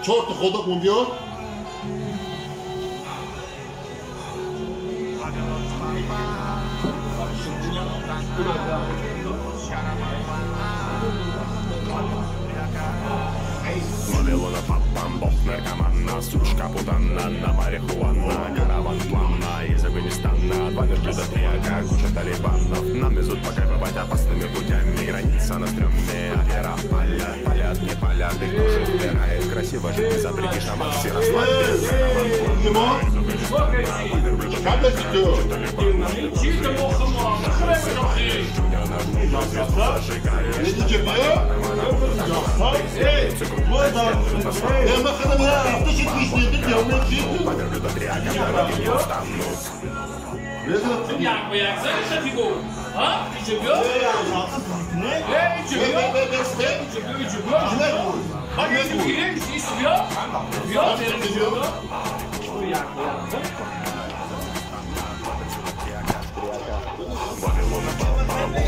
چهار تا خدا کن بیار. Вавилона папам, бог наркомана, сучка путана, на марихуана, караван плана из Афганистана, два верблюда, три ака, куча талибанов. Нам везут покайфовать опасными путями, граница на стрёме, афера палят, палят, не палят, их тоже вбирает, красиво жить не запретишь, а все расслабят. Караван плана из Афганистана, два верблюда, три ака,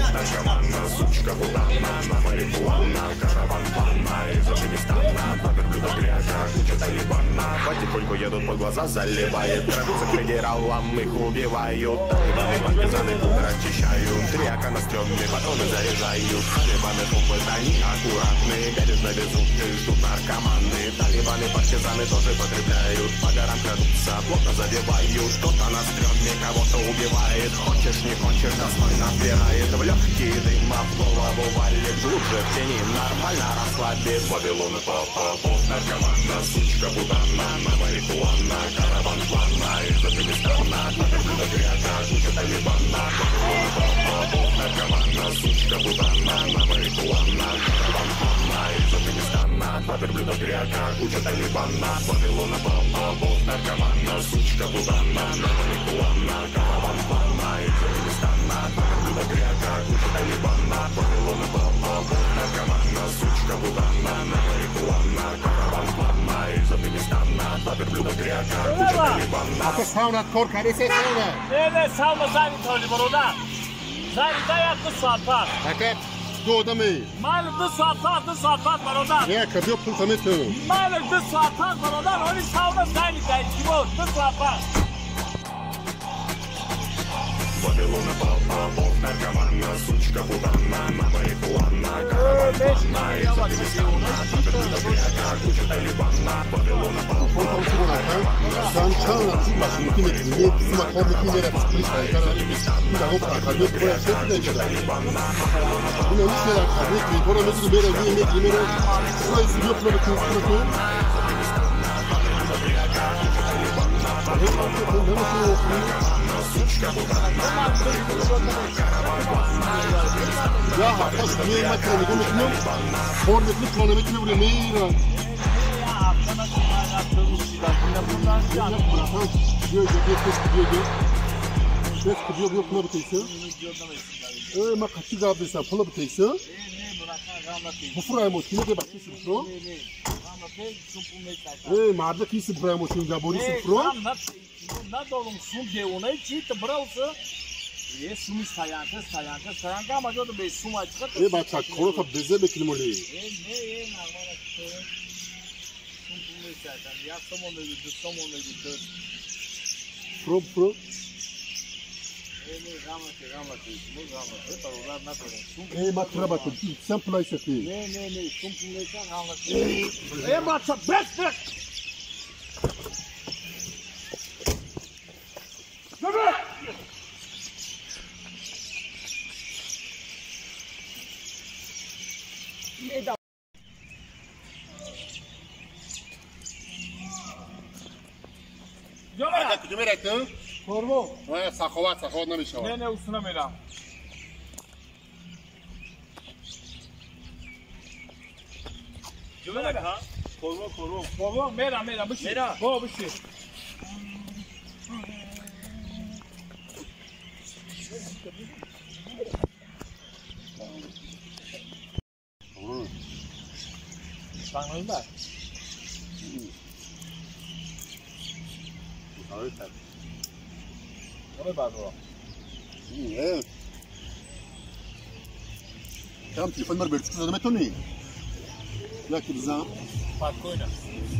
куча талибанов. Сучка путана, на марихуана, караван плана из Афганистана, два верблюда, три ака, куча талибана. Потихоньку едут под глаза, заливает, крадутся к федералам, их убивают. Талибаны, партизаны тут расчищают, три ака на стрёме, патроны заряжают. Талибаны бомбы, они аккуратные, бережно везут и ждут наркоманы. Талибаны, партизаны тоже потребляют, по горам крадутся, плотно забивают. Кто-то на стрёме кого-то убивает, хочешь не хочешь, достойно вбирает. В легкие дыма в голову валит, глубже в тени нормально расслабит. Вавилона папа, бог наркомана, сучка путана, на марихуана, караван плана из Афганистана, два верблюда, три ака, куча талибана. Вавилона папа, бог наркомана, сучка путана, на марихуана, караван плана из Афганистана, два верблюда, три ака, куча талибана. Вавилона папа, бог наркомана, сучка путана, на марихуана, караван плана из Афганистана, два верблюда, три ака, куча талибана. Вавилона папа, бог наркомана, сучка путана, на марихуана, караван плана из Афганистана, два верблюда, три ака, куча талибана. А то сауна кор карисе сауна. Не, не, сауна зани толи бародар. Зани дай як 2 соат пас. Ака ду одами. Ман 2 соат пас, 2 соат пас бародар. Не, ака биё пул тамету. Ман 2 соат пас бародар, они сауна зани дай, тимо 2 соат пас. Вавилона папа, бог наркомана, сучка путана, на марихуана, караван плана из Афганистана, два верблюда, три ака, куча талибана. Вавилона папа, бог наркомана, сучка Я хаташ меҳматро нигоҳ мекунам, кор мекунӣ, пуло намекунӣ, вале меирам. Ма қатӣ гап дестам, пуло битейса? Буфураем ошкино ке бачи сибфуро? Марда ки сибфураем ошкино габори сибфуро? Надорум сум девонаи чи тбралса? Е суми стоянка, стоянка, стоянка, ама ҷо бе сум ачка. Е бача, корота безе мекунем оли. Е, не, е, нормално че. Сум пул месяца, як сомон меги, ду сомон меги, ду. Про, про. Е, не, гамате, гамате, му гамате, паролар надорум. Сум. Е, ма треба то, сам пулай се ти. Не, не, не, сум пул месяца, гамате. Е, бача, брек, брек. Куҷо меравед? Корво. Саховат, саховат намешавад. Не, не, усуна мерам. Корво, корво. Корво, мерам, мерам, биши. Мерам. Бо, биши. Там телефон мар берчу зада метони. Jaki bzam? Spokojno.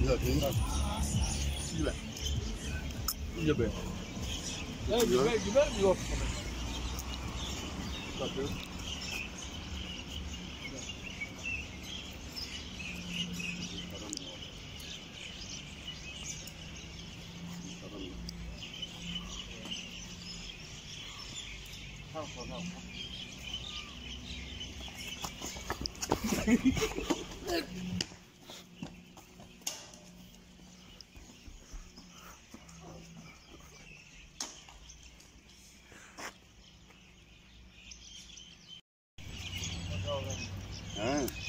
Jaki? Ile? Ile by? Güzel yok. Bakın. Tamam. He.